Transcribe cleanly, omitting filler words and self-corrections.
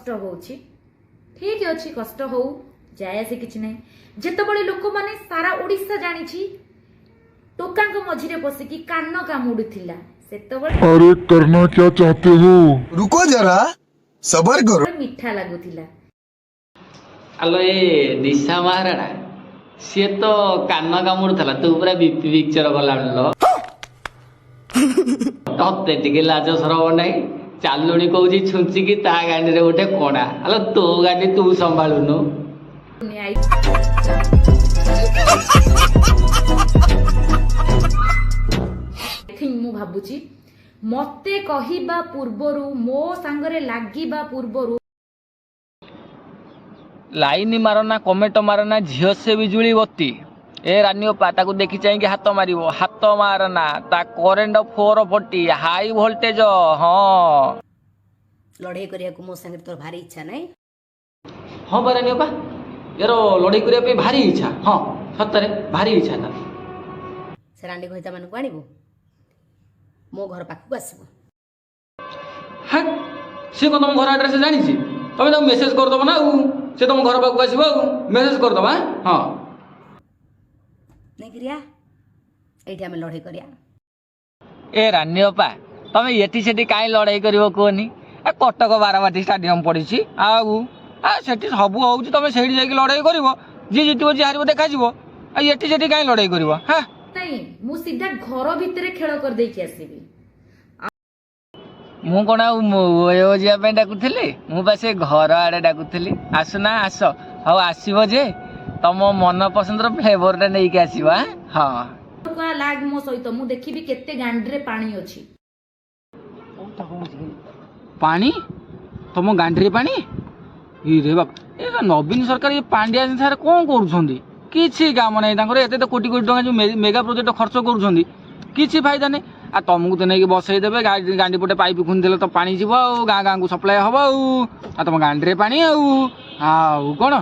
କଷ୍ଟ ହଉଛି। ଠିକ ଅଛି, କଷ୍ଟ ହଉ, ଯାଏ ଆସେ କିଛି ନାହିଁ। ଯେତେବେଳେ ଲୋକମାନେ, ସାରା ଓଡ଼ିଶା ଜାଣିଛି, ଟୋକାଙ୍କ ମଝିରେ ପଶିକି କାନ କାମୁଡୁଥିଲା, ସେତେବେଳେ अरे, करना क्या चाहते हो? रुको जरा, सबर करो। ମିଠା ଲାଗୁଥିଲା। ଆଲୋ ଏ ନିଶା ମହାରଣା, ସିଏ ତ କାନ କାମୁଡୁଥିଲା, ତୁ ପୁରା ବିପି ପିକ୍ଚର କଲାଣି ଲୋ। ତତେ ଟିକେ ଲାଜ ସରମ ନାହିଁ? ଚାଲୁଣି କହୁଛି ଛୁଞ୍ଚିକି ତା ଗାଣ୍ଡିରେ ଗୋଟେ କଣା। ଆଲୋ, ତୋ ଗାଣ୍ଡି ତୁ ସମ୍ଭାଳୁନୁ। I think, ମୁଁ ଭାବୁଛି, ମତେ କହିବା ପୂର୍ବରୁ, ମୋ ସାଙ୍ଗରେ ଲାଗିବା ପୂର୍ବରୁ ଲାଇନ ମାରନା, କମେଣ୍ଟ ମାରନା, ଝିଅ ସେ ବିଜୁଳି ବତି। ଏ ରାନୀ ଅପା, ତାକୁ ଦେଖି ଚାହିଁକି ହାତ ମାରିବ। ହାତ ମାରନା, ତା କରେଣ୍ଟ 440 ହାଇ ଭୋଲ୍ଟେଜ, ହଁ। ଲଢ଼େଇ କରିବାକୁ ମୋ ସାଙ୍ଗରେ ତୋର ଭାରି ଇଚ୍ଛା ନାହିଁ? ହଁ ବା ରାନୀ ଅପା, ୟାର ଲଢ଼େଇ କରିବା ପାଇଁ ଭାରି ଇଚ୍ଛା। ହଁ, ସତରେ ଭାରି ଇଚ୍ଛା ତାର। ସେ ରାଣ୍ଡି ଘଇତାମାନଙ୍କୁ ଆଣିବୁ, ମୋ ଘର ପାଖକୁ ଆସିବୁ। ହେ, ସିଏ କଣ ତମ ଘର ଆଡ୍ରେସ ଜାଣିଛି? ତମେ ତାକୁ ମେସେଜ କରିଦବ ନା ଆଉ ସେ ତମ ଘର ପାଖକୁ ଆସିବ। ଆଉ ମେସେଜ କରିଦବା। ହଁ। ନେଇକିରି ଆ, ଏଇଠି ଆମେ ଲଢ଼େଇ କରିବା। ଏ ରାନୀ ଅପା, ତମେ ଏଠି ସେଠି କାହିଁ ଲଢ଼େଇ କରିବ କୁହନି? ଏ କଟକ ବାରବାଟୀ ଷ୍ଟାଡିୟମ ପଡ଼ିଛି, ଆଉ ସେଠି ସବୁ ହଉଛି। ତମେ ସେଇଠି ଯାଇକି ଲଢ଼େଇ କରିବ, ଯିଏ ଜିତିବ ଯିଏ ହାରିବ ଦେଖାଯିବ। ଆଉ ଏଠି ସେଠି କାହିଁ ଲଢ଼େଇ କରିବ? ହଁ। ନାଇଁ, ମୁଁ ସିଧା ଘର ଭିତରେ ଖେଳ କରିଦେଇକି ଆସିବି। ମୁଁ କ'ଣ ଆଉ ଓୟୋ ଯିବା ପାଇଁ ଡାକୁଥିଲି? ମୁଁ ବା ସେ ଘର ଆଡ଼େ ଡାକୁଥିଲି। ଆସୁନା, ଆସ। ହଉ, ଆସିବ ଯେ ତମ ମନ ପସନ୍ଦର ଫ୍ଲେଭରଟା ନେଇକି ଆସିବ। ଆଁ, ହଁ। ଟୋକା ଲାଗ ମୋ ସହିତ, ମୁଁ ଦେଖିବି କେତେ ଗାଣ୍ଡିରେ ପାଣି ଅଛି। ପାଣି? ତମ ଗାଣ୍ଡିରେ ପାଣି? ଇରେ ବାପ, ଏ ନବୀନ ସରକାର, ଏ ପାଣ୍ଡିଆ ସାର୍ କ'ଣ କରୁଛନ୍ତି? କିଛି କାମ ନାହିଁ ତାଙ୍କର। ଏତେ ଏତେ କୋଟି କୋଟି ଟଙ୍କା ଯେଉଁ ମେଗା ପ୍ରୋଜେକ୍ଟ ଖର୍ଚ୍ଚ କରୁଛନ୍ତି, କିଛି ଫାଇଦା ନାହିଁ। ଆଉ ତମକୁ ତ ନେଇକି ବସେଇ ଦେବେ, ଗାଣ୍ଡି ପଟେ ପାଇପ୍ ଖୁନ୍ଦି ଦେଲେ ତ ପାଣି ଯିବ, ଆଉ ଗାଁ ଗାଁକୁ ସପ୍ଲାଏ ହବ। ଆଉ ତମ ଗାଣ୍ଡିରେ ପାଣି, ଆଉ ଆଉ କ'ଣ?